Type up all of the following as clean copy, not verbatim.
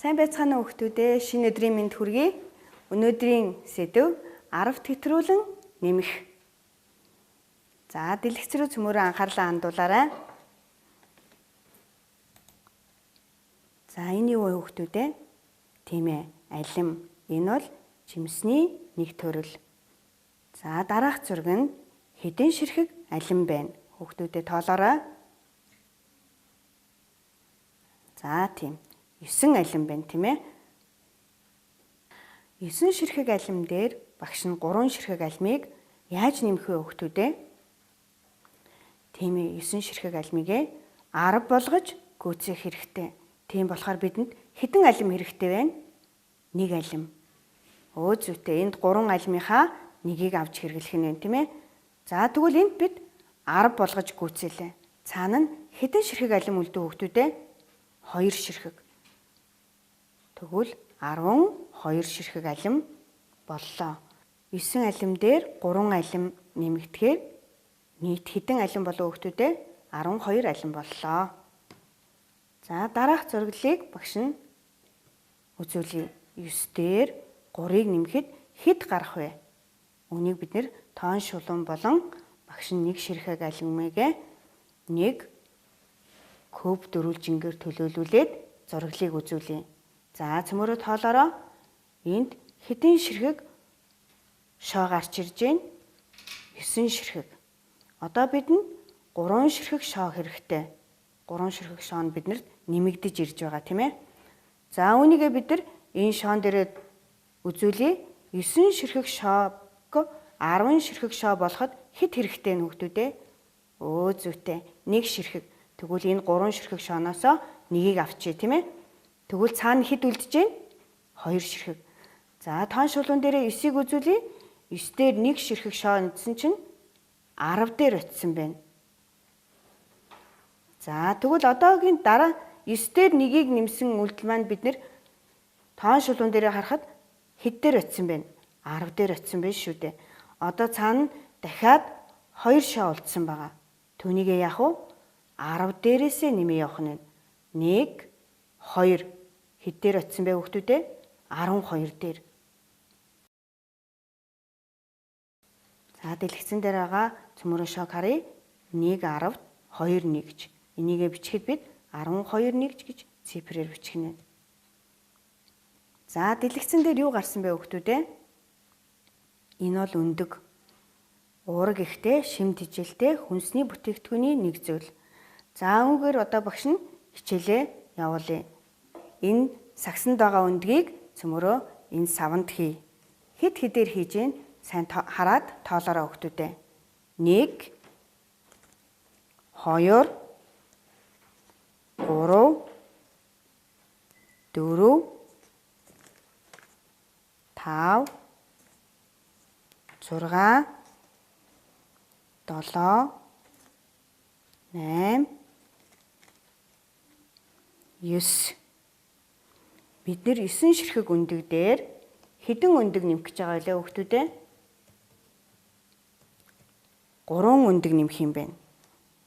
Сайн байцгаана уу хүмүүдээ, шинэ өдрийн мэнд хүргэе. Өнөөдрийн сэдэв 10 хэтрүүлэн нэмэх. За, дэлгэц рүү цөмөрөө анхаарлаа хандуулаарай. За, энэ юу вэ хүмүүдээ? Тийм ээ, алим. Энэ бол жимсний нэг төрөл. За, дараах зураг нь хэдэн ширхэг алим байна? Хүмүүдээ тоолоорой. За, тийм. 9 алим байна, тийм ээ. 9 ширхэг алим дээр багш нь 3 ширхэг алимыг яаж нэмэх вэ хүмүүдээ? Тийм ээ, 9 ширхэг алимыг 10 болгож гүйцээх хэрэгтэй. Тийм болохоор бидэнд хэдэн алим хэрэгтэй вэ? 1 алим. Өө зүйтэй, энд 3 алимынхаа нэгийг авч хэрэглэх нь байна, тийм ээ. За, тэгвэл энд бид 10 болгож гүйцээлээ. Цаана нь хэдэн ширхэг алим үлдэх хүмүүдээ? 2 ширхэг. Тэгвэл 12 ширхэг алим боллоо. 9 алим дээр 3 алим нэмэгдэхээр нийт хэдэн алим болов хүмүүдээ? 12 алим боллоо. За, дараах зураглалыг багш нь үзүүлье. 9 дээр 3-ыг нэмэхэд хэд гарах вэ? Үүнийг бид нэр тоон шулуун болон багш нь 1 ширхэг алимыг 1 куб дөрвөлжингээр төлөөлүүлээд зураглалыг үзүүлье. За, цөмөрөө тоолоороо энд хэдэн ширхэг шоо гарч ирж байна? 9 ширхэг. Одоо бидэнд 3 ширхэг шоо хэрэгтэй. 3 ширхэг шоо нь биднэрт нэмэгдэж ирж байгаа, тийм ээ. За, үүнийгээ бид нар энэ шоон дээрээ үзүүлье. 9 ширхэг шоог 10 ширхэг шоо болоход хэд хэрэгтэй нь хүмүүдээ? Өө зүйтэй, 1 ширхэг. Тэгвэл энэ 3 ширхэг шооноосоо нэгийг авчээ, тийм ээ. Тэгвэл цаана хэд үлдэж байна? 2 ширхэг. За, тоон шулуун дээрээ 9-ийг үзүүлье. 9 дээр 1 ширхэг шоо нэгдсэн чинь 10 дээр очисон байна. За, тэгвэл одоогийн дараа 9 дээр 1-ийг нэмсэн үйлдэл маань бид нэр тоон шулуун дээрээ харахад хэд дээр очисон бэ? 10 дээр очисон байна шүү дээ. Одоо цаана дахиад 2 шоо үлдсэн байгаа. Түүнийгээ яах вэ? 10 дээрээсээ нэмээ явах нь 1 2 хэд дээр очисон бэ хүмүүдээ? 12 дээр. За, дэлгэцэн дээр байгаа цөмөрөө шоог харъя. 1 10 2 1 гэж. Энийгээ бичихэд бид 12 1 гэж цифрээр бичих нь. За, дэлгэцэн дээр юу гарсан бэ хүмүүдээ? Энэ бол өндөг. Уураг ихтэй, шим тэжээлтэй хүнсний бүтээгдэхүүний нэг зүйл. За, үүгээр одоо багш нь хичээлээ явуулъя. Энэ сагсанд байгаа өндгийг цөмөрөө энэ саванд хий. Хэд хэдээр хийж гин сайн хараад тоолоороо хүмүүдээ. 1 2 3 4 5 6 7 8 9. Бид нэр 9 ширхэг өндөг дээр хэдэн өндөг нэмэх гэж байгаа вэ хүмүүдээ? 3 өндөг нэмэх юм байна.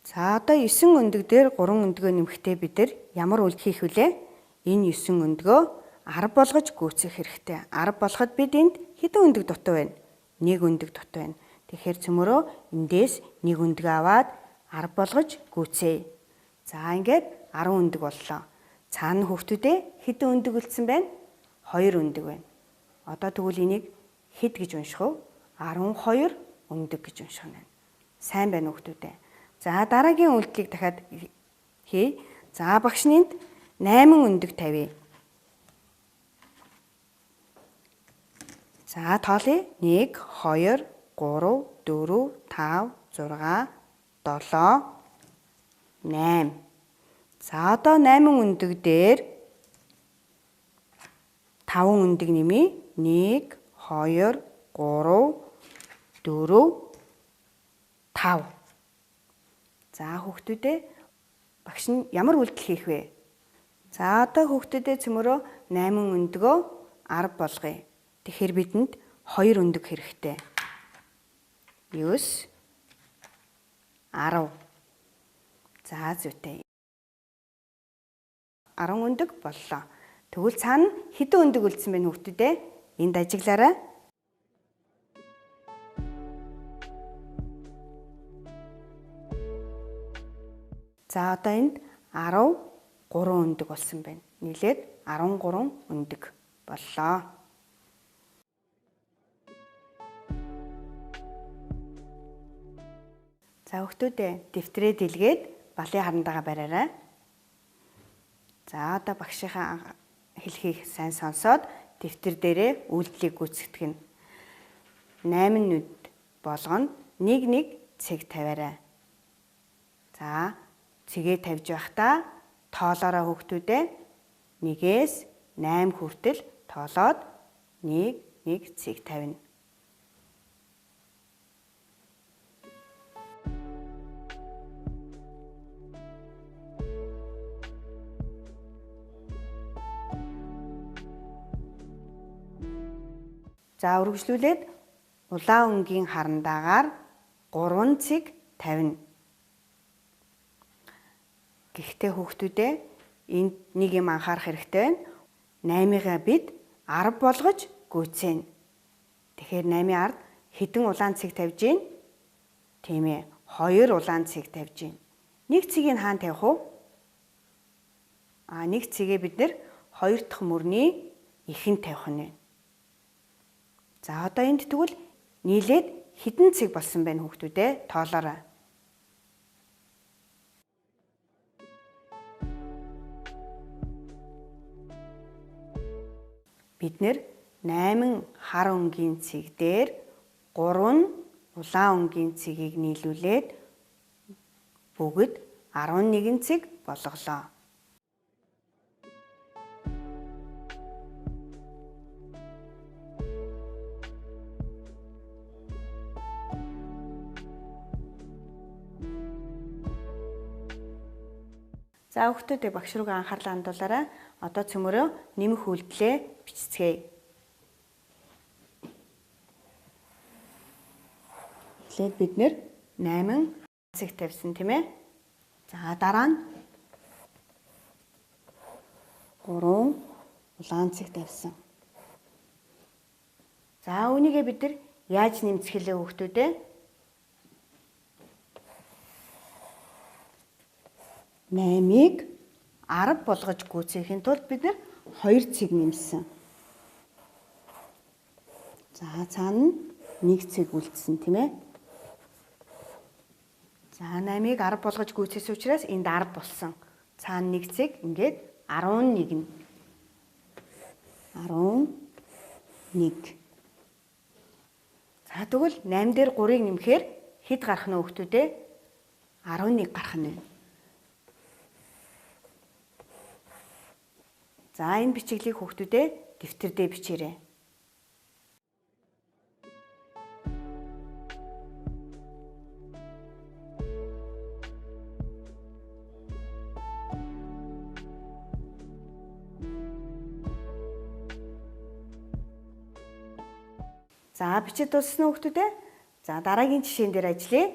За, одоо 9 өндөг дээр 3 өндгөө нэмэхдээ бид нар ямар үйлдэл хийх вүлээ? Энэ 9 өндгөө 10 болгож гүйцэх хэрэгтэй. 10 болоход бид энд хэдэн өндөг дутуу байна? 1 өндөг дутуу байна. Тэгэхээр цөмөрөө эндээс 1 өндгөө аваад 10 болгож гүйцээе. За, ингээд 10 өндөг боллоо. Цаана хүүхдүүдээ хэдэн өндөг үлдсэн байна? 2 өндөг байна. Одоо тэгвэл энийг хэд гэж унших вэ? 12 өндөг гэж унших нь байна. Сайн байна хүүхдүүдээ. За, дараагийн үйлдэлийг дахиад хий. За, багш нь энд 8 өндөг тавья. За, тоолъё. 1 2 3 4 5 6 7 8. За, одоо 8 өндөг дээр 5 өндөг нэмье. 1 2 3 4 5. За, хүүхдүүдээ багш нь ямар үйлдэл хийх вэ? За, одоо хүүхдүүдээ цөмөрөө 8 өндгөө 10 болгоё. Тэгэхээр бидэнд 2 өндөг хэрэгтэй. 9 10. За, зүйтэй. 10 өндөг боллоо. Тэгвэл цаана хэдэн өндөг үлдсэн бэ хүүхдүүдээ? Энд ажиглаарай. За одоо энд 13 өндөг болсон байна. Нийлээд 13 өндөг боллоо. За хүүхдүүдээ дэвтрээ дэлгээд балын харандаага бариарай. За одоо багшийнхаа хэлхийг сайн сонсоод дэвтэр дээрээ үйлдэлийг гүйцэтгэх нь. 8 нүд болгоно 1 1 цэг тавиарай. За цэгээ тавьж байхдаа тоолоороо хүүхдүүдээ 1-ээс 8 хүртэл тоолоод 1 1 цэг тавина. За үргэлжлүүлээд улаан өнгийн харандаагаар 3 цэг тавина. Гэхдээ хүүхдүүдээ энд нэг юм анхаарах хэрэгтэй байна. 8-ыг бид 10 болгож гүйцээнэ. Тэгэхээр 8-ын ард хэдэн улаан цэг тавьж гин? Тийм ээ, 2 улаан цэг тавьж гин. Нэг цэгийг хаана тавих вэ? Нэг цэгээ бид нэр 2 дахь мөрний эхэнд тавих нь. За одоо энд тэгвэл нийлээд хэдэн цэг болсон байна хүүхдүүдээ тоолоорой. Бид нэр 8 хар өнгийн цэг дээр 3 улаан өнгийн цэгийг нийлүүлээд бүгд 11 цэг болголоо. За хүүхдүүдээ багш руугаа анхаарлаа хандуулаарай. Одоо цөмөрөө нэмэх үйлдэлээ бичцгээе. Эхлээд бид нэр 8 цэг тавьсан тийм ээ. За дараа нь 3 улаан цэг тавьсан. За үүнийгээ бид нар яаж нэмцгэлээ хүүхдүүдээ? 8-ыг 10 болгож гүйцэхийн тулд бид нар 2 цэг нэмсэн. За цаана нь 1 цэг үлдсэн тийм ээ. За 8-ыг 10 болгож гүйцээсэн учраас энд 10 болсон. Цаана 1 цэг ингээд 11 нь. 11. За тэгвэл 8 дээр 3-ыг нэмэхээр хэд гарах нь хүүхдүүдээ? 11 гарах нь. За энэ бичиглийг хүүхдүүдээ дэвтэр дээр бичээрэй. За бичиж дууссан уу хүүхдүүдээ? За дараагийн жишээн дээр ажиллая.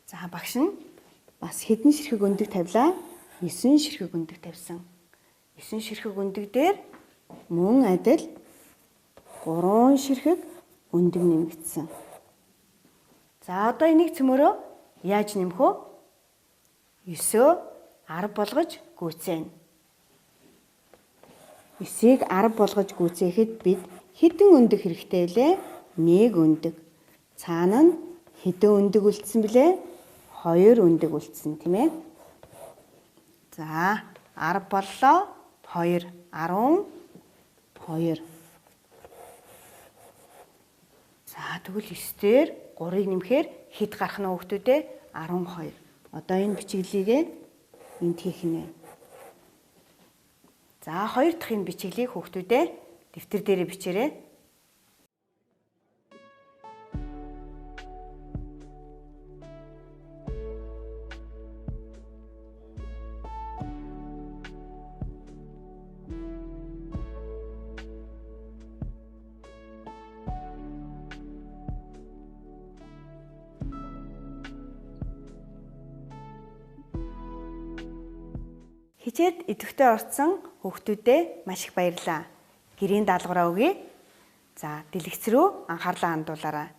За багш нь бас хэдэн ширхэг өндөг тавилаа? 9 ширхэг өндөг тавьсан. 9 ширхэг өндөг дээр мөн адил 3 ширхэг өндөг нэмэгдсэн. За одоо энийг цөмөрөө яаж нэмэх вэ? 9-өө 10 болгож гүйцээнэ. 9-ийг 10 болгож гүйцээхэд бид хэдэн өндөг хэрэгтэй лээ? 1 өндөг. Цаана нь хэдэн өндөг үлдсэн блэ? 2 өндөг үлдсэн тийм ээ. За 10 боллоо. 2 12. За тэгвэл 9 дээр 3-ыг нэмэхээр хэд гарах нь хүүхдүүдээ? 12. Одоо энэ бичиглэлийг энд хийх нэ. За хоёр дахь энэ бичиглэлийг хүүхдүүдээ дэвтэр дээрээ бичээрэй. Хичээлд идэвхтэй орцсон хүүхдүүдээ маш их баярлалаа. Гэрийн даалгавраа өгье. За, дэлгэц рүү анхаарлаа хандуулаарай.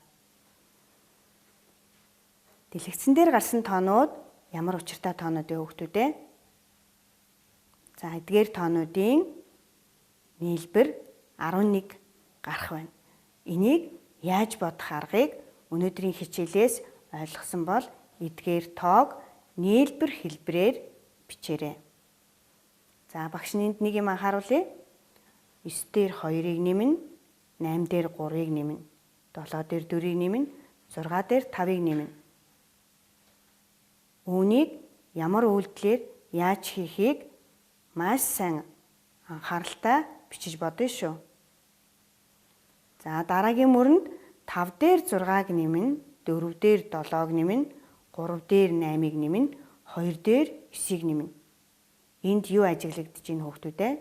Дэлгэцэн дээр гарсан тоонууд ямар учиртай тоонууд вэ хүүхдүүд ээ? За, эдгээр тоонуудын нийлбэр 11 гарах байна. Энийг яаж бодох аргыг өнөөдрийн хичээлээс ойлгосон бол эдгээр тоог нийлбэр хэлбэрээр бичээрэй. За, багш нь энд нэг юм анхааруулъя. 9 дээр 2-ыг нэмнэ, 8 дээр 3-ыг нэмнэ, 7 дээр 4-ыг нэмнэ, 6 дээр 5-ыг нэмнэ. Үүнийг ямар үйлдэлээр яаж хийхийг маш сайн анхааралтай бичиж бодно шүү. За, дараагийн мөрөнд 5 дээр 6-аг нэмнэ, 4 дээр 7-ог нэмнэ, 3 дээр 8-ыг нэмнэ, 2 дээр 9-ыг нэмнэ. Энд юу ажиглагдаж байна хүүхдүүд ээ?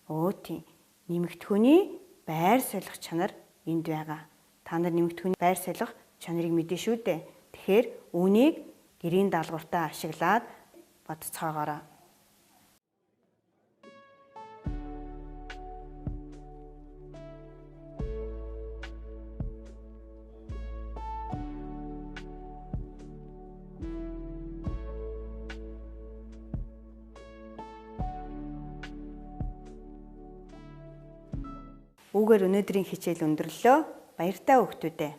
Өө тийм. Нэмэгдэхүүний байр солих чанар энд байгаа. Та нар нэмэгдэхүүний байр солих чанарыг мэднэ шүү дээ. Тэгэхээр үүнийг гэрийн даалгавартаа ашиглаад бодцоогоорой. Үүгээр өнөөдрийн хичээл өндөрлөө. Баяртай хүүхдүүд ээ.